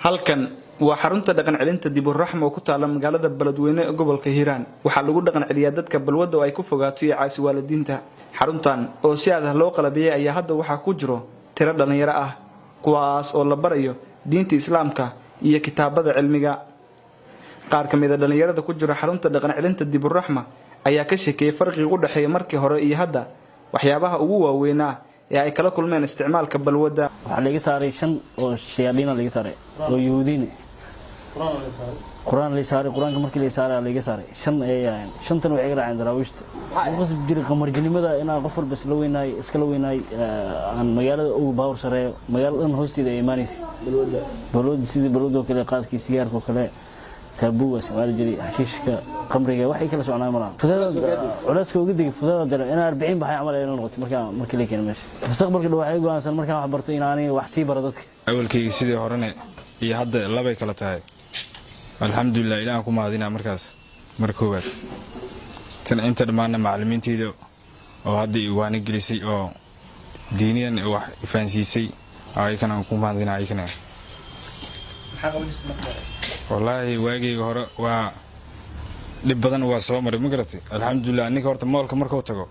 Halkan waa xarunta dhaqan celinta Diburaxma oo ku taala magaalada Beledweyne ee gobolka Hiiraan. Waxaa lagu dhaqan celiyaa dadka balwadda oo ay ku fogaato iyo caasi waalidiinta. Xaruntan oo si adah loo qalabiyey ayaa hadda waxaa ku jiro tiro dhallinyaro ah, kuwaas oo la barayo diinta Islaamka iyo kitaabada cilmiga. Qaar ka mid a dhallinyarada ku jira xarunta dhaqan celinta Diburaxma ayaa ka sheekeeyey farqiga u dhexeeya markii hore iyo hadda, waxyaabaha ugu waaweynaa ee ay kala kulmeen isticmaalka balwadda. Waxaa laga saaray shan oo shayaadiina laga saaray oo Yahuudiin. Qur-aan la saaray, qur-aanka markii la saaray laga saaray shan ay ahaayeen. Shantan waxay iga raaceen Daraawiishta. Waxaan qasab jiray qamarjinimada inaan qof walba isla weynaay, iskala weynaay, aan magaalada ugu baawar sareeyo, magaalada dhan hoosteeda ay imaanaysa balwada, sidii balwada oo kale, qaadkii, sigaarka oo kale, taabuga isticmaali jiray, xashiishka, qamriga, waxay kala socnaa malaha. Culeyska uga degay fudeeda dare inaan 40 baxay camal ay noqotay markaa markii la keenay meesha. Mustaqbalka dhow waxay go'aansan markaan wax barto in aniga wax sii baro dadka. Awalkayga sidii horene iyo hadda labay kala tahay. Alxamdulilah, Ilahan ku mahadinaa markaas. Mar koowaad tan inta dhammaanna macallimiintayda oo hadda iwaana gelisay oo diiniyan wax ifahansiisay, ayakana aan ku mahadinaa ayakana. Wallaahi, waagayga hore waa dhib badan waa soo maray, ma garatay? Alxamdulilah, ninka horta mall-ka markuu tago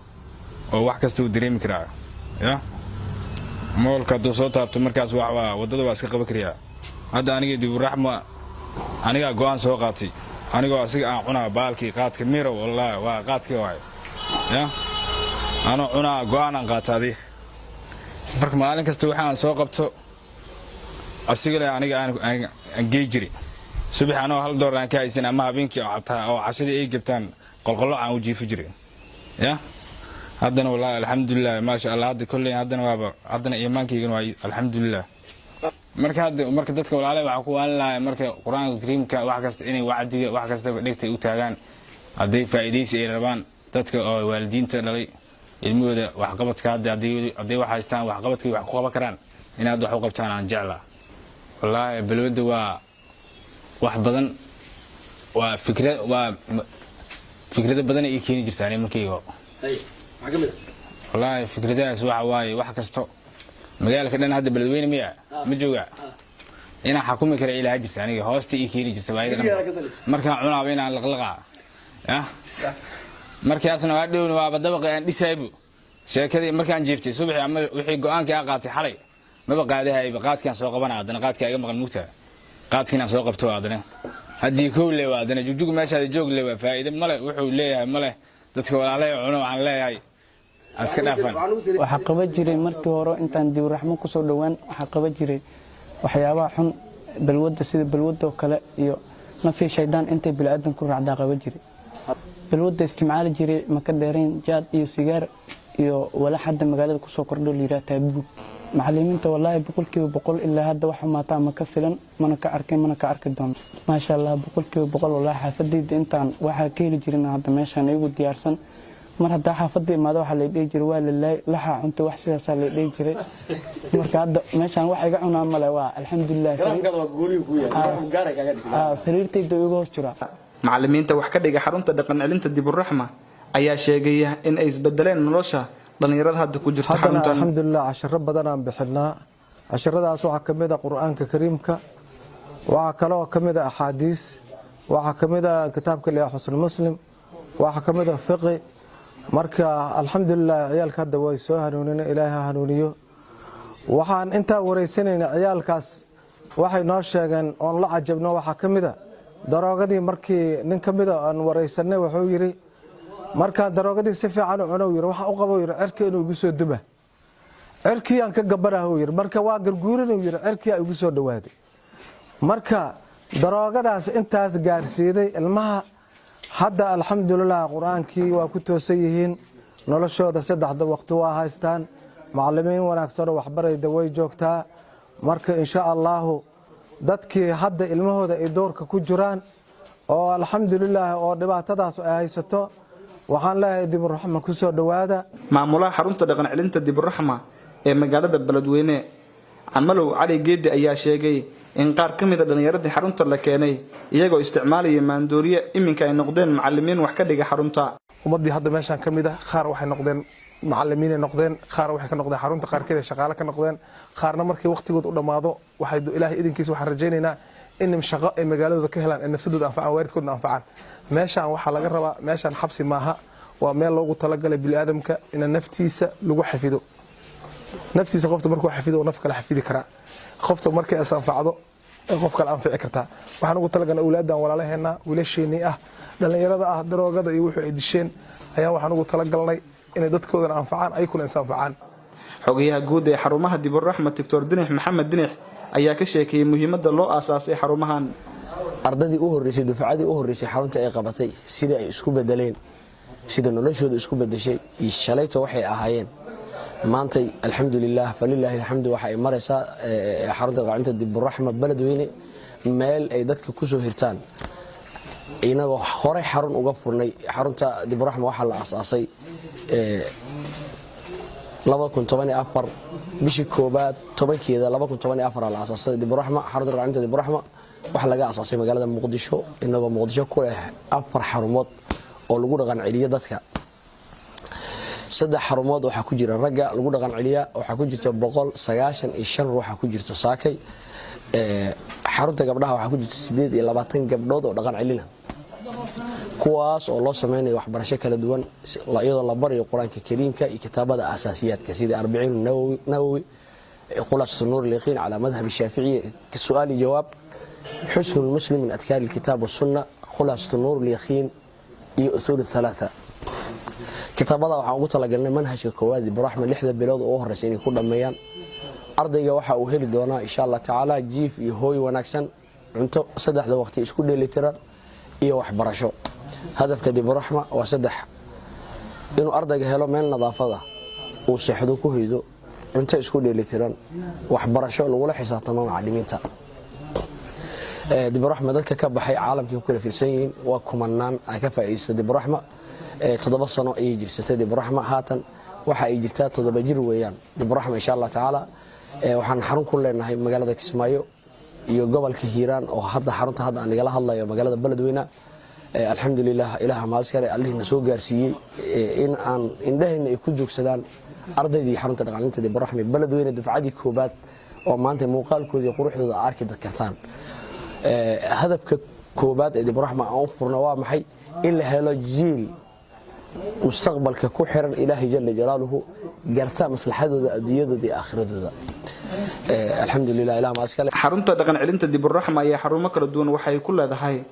oo wax kasta uu dareemi karaa. Ya mall-ka hadduu soo taabto, markaas waa waddada waa iska qaban karayaa. Hadda aniga Diburaxma anigaa go'aan soo qaatay, anigoo asiga aan cunaa baalkii qaadka mirow, wallaahi waa qaadkii waay, ya anoo cunaa go'aan aan qaata adi. Marka maalin kasta waxa aan soo qabto asiga leh aniga aan gey jiri. Subax anoo $1 aan ka haysan ama habeenkii oo cashadii ay gebtaan qolqollo aan u jiifi jiray. Ya haddana wallaahi, alxamdulilah, maasha Allah. Hadda kolley haddana waaba haddana iimaankaygana waa alxamdulilah. Marka hadda marka dadka walaalahay waxaa ku waalin lahaa marka Qur-aanka Kariimka wax kasta inay wacdiga wax kastaba dhegtay u taagaan, hadday faa'iidaysi ay rabaan. Dadka oo waalidiinta dhalay ilmahooda waxqabadka hadda hadday wax haystaan, waxqabadkay wax ku qaban karaan, inaad wax u qabtaan aan jeclaa. Wallaahi, balwadda waa wax badan, waa fikra, waa fikrado badan ay keeni jirtaa nimankayga. Wallaahi, fikradahaas waxa waaye wax kasto magaalka dhan hadda Beledweyne miya ma jooga inaan xakumi kara ilaha jirta. Aniga hoosta ii keeni jirta baayida markaan cunaaba inaan laqlaqaa ya markaasna waa dhowna waaba dabaqi aan dhisaybu sheekadii. Markaan jiiftay subaxii ama wixii go-aankii aan qaatay xalay maba qaadahayba, qaadkaan soo qabana haddana, qaadkaa iga maqan mugta, qaadkiinaan soo qabto haddana. Haddii kow le waa haddana jugjug meeshaada joog le, waa faa'iido male, wuxuu leeyahay male. Dadka walaalahay cuno waxaan leeyahay aska dhaafan. Waxaa qaban jiray markii hore intaan Diburaxmo kusoo dhowaan, waxaa qaban jiray waxyaabaha xun, balwadda, sida balwadda oo kale iyo nafii shaydaan intay biniaadan ku raacdaa qaban jiray. Balwadda isticmaali jiray maka dheerayn jaad iyo sigaar iyo walax hadda magaalada kusoo kordho la yidhaha taabuug. Macalimiinta wallaahi 100% ilaa hadda wax xumaataa ma ka filan, mana ka arkin, mana ka arki doono. Maasha Allah, 100% wallaahi xaafadayda intaan waxaa ka heli jirin hadda meeshaan iyagu diyaarsan. Mar haddaa xaafadda imaado waxaa lay dhihi jiray waa lalaay laxaa cunta, wax sidaasaa lay dhihi jiray. Marka hadda meeshaan wax iga cunaa male, waa alxamdulilah, sariirtayda iga hoos jiraa. Macalimiinta wax ka dhiga xarunta dhaqan celinta Diburaxma ayaa sheegaya in ay isbedeleen nolosha dhallinyarada hadda ku jirta haddana. xaruntan. Alxamdulilah, casharo badan aan bixinaa. Casharadaas waxaa ka mid a Qur-aanka Kariimka, waxaa kaloo ka mid a axaadiis, waxaa ka mid a kitaabka liya Xusn Muslim, waxaa ka mid a fiqi. Marka alxamdulilah, ciyaalka hadda way soo hanuunina, Ilaahay ha hanuuniyo. Waxaan intaa wareysanayna ciyaalkaas, waxay noo sheegeen oon la cajabno waxaa ka mid a daroogadii. Markii nin ka mida aan wareysanay wuxuu yidhi, markaan daroogadii si fiican u cuno, yidhi, waxaan u qabo, yidhi, cirka inuu igu soo duma, cirkiyaan ka gabanah, yidhi. Marka waa garguurin, yidhi, cirkiyaa igu soo dhawaaday. Marka daroogadaas intaas gaarsiiday ilmaha. Hadda alxamdulilah, Qur-aankii waa ku toosan yihiin, noloshooda saddexda waqti waa haystaan, macalimiin wanaagsanoo waxbarayda way joogtaa. Marka insha Allaahu dadkii hadda ilmahooda ay doorka ku jiraan oo alxamdulilah oo dhibaatadaas ay haysato, waxaan leeyahay Diburaxma ku soo dhowaada. Maamulaha xarunta dhaqan celinta Diburaxma ee magaalada Beledweyne, Camalow Cali Geedi, ayaa sheegay in qaar ka mid a dhallinyaradii xarunta la keenay iyagoo isticmaalaya maandooriye iminka ay noqdeen macalimiin wax ka dhiga xarunta. Ummaddii hadda meeshaan ka mid ah, qaar waxay noqdeen macalimiinay noqdeen, qaar waxay ka noqdeen xarunta qaarkeed ay shaqaale ka noqdeen. Qaarna markii waqtigood u dhammaado, waxay Ilaahay idinkiisa waxaan rajaynaynaa in shaqo ay magaaladooda ka helaan, ay nafsadooda anfacaan, waalidkoodna anfacaan. Meeshaan waxaa laga rabaa, meeshaan xabsi maaha, waa meel loogu talagalay biniaadamka ina naftiisa lagu xafido. Naftiisa qofta markuu xafido, naf kale xafidi karaa. Qofta markay is anfacdo, qof kale anfici kartaa. Waxaan ugu talagalnay awlaadan walaalaheena, wiilasheenii ah, dhallinyarada ah, daroogada iyo wuxuu ay disheen ayaa waxaan ugu talagalnay inay dadkoodana anfacaan, ayakuna is anfacaan. Xogayaha guud ee xarumaha Diburaxma, Doctor Dinix Maxamed Dinix, ayaa ka sheekeeyey muhiimadda loo aasaasay xarumahan. Ardadii u horreysay, dufcadii u horreysay xarunta ay qabatay, sida ay isku bedeleen, sida noloshooda isku bedeshay iyo shalayto waxay ahaayeen maantay, alxamdulilah, falilaahi alxamdu, waxa ay maraysaa xarunta qacinta Diburaxma Beledweyne meel ay dadka ku soo hirtaan. Inagoo horey xarun uga furnay xarunta Diburaxma, waxaa la aasaasay bishii koobaad 10-keeda la aasaasay Diburaxma. Xarunta qacinta Diburaxma waxaa laga aasaasay magaalada Muqdisho, inagoo Muqdisho ku leh afar xarumood oo lagu dhaqan celiyo dadka. Saddex xarumood waxaa ku jira ragga lagu dhaqan celiyaa, waxaa ku jirta 195 ruuxa ku jirta saakay. Xarunta gabdhaha waxaa ku jirta 28 gabdhood oo dhaqan celina, kuwaas oo loo sameynayo waxbarasho kala duwan, iyadoo la barayo Qur-aanka Kariimka iyo kitaabada asaasiyaadka sida Arbiciin Nawowi, Khulaasatu Nuur Alyaqiin calaa madhab Shaaficiya, su-aal iyo jawaab, Xusnu Muslim min adkaari alkitaab wasunna, Khulaasatu Nuur Alyaqiin iyo Usuul Thalaatha. Kitaabada waxaan ugu talagalnay manhajka koowaad Ibraxma 6da bilood oo u horeysa inay ku dhammeeyaan. Ardayga waxa uu heli doonaa, insha Allah tacaala, jiif iyo hooy wanaagsan, cunto saddexda waqti isku dheelitiran iyo waxbarasho. Hadafka Diburaxma waa saddex: inuu ardayga helo meel nadaafada uu seexdo, ku hoydo, cunto isku dheelitiran, waxbarasho lagula xisaabtamo macalimiinta. Diburaxma dadka ka baxay caalamkay ku kala fiirsan yihiin, waa kumanaan ay ka faa'iidaysta Diburaxma. 7 sano ayay jirsatay Diburaxma, haatan waxa ay jirtaa 7 jir weeyaan Diburaxma, insha Allah tacaala. Waxaan xarun ku leenahay magaalada Kismaayo iyo gobolka Hiiraan, oo hadda xarunta hadda aan igala hadlayo magaalada Beledweyne. Alxamdulilah, Ilaha maaskale, Allihina soo gaarsiiyey in aan indhahayna ay ku joogsadaan ardaydii xarunta dhaqalinta Diburaxmi Beledweyne, dufcadii koobaad oo maanta muuqaalkoodii quruxdooda arki kartaan. Hadafka koobaad ee Diburaxma aan u furna waa maxay? In la helo jiil mustaqbalka ku xiran Ilaahay jala jalaaluhu, garta maslaxadooda adduunyadooda iyo aakhiradooda. Alxamdulilah, ilah maaskale. Xarunta dhaqan celinta Diburaxma ayaa xarumo kala duwan waxay ku leedahay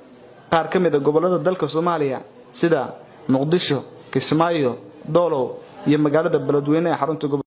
qaar ka mid a gobolada dalka Soomaaliya, sida Muqdisho, Kismaayo, Doolow iyo magaalada Beledweyne ee xarunta gobol.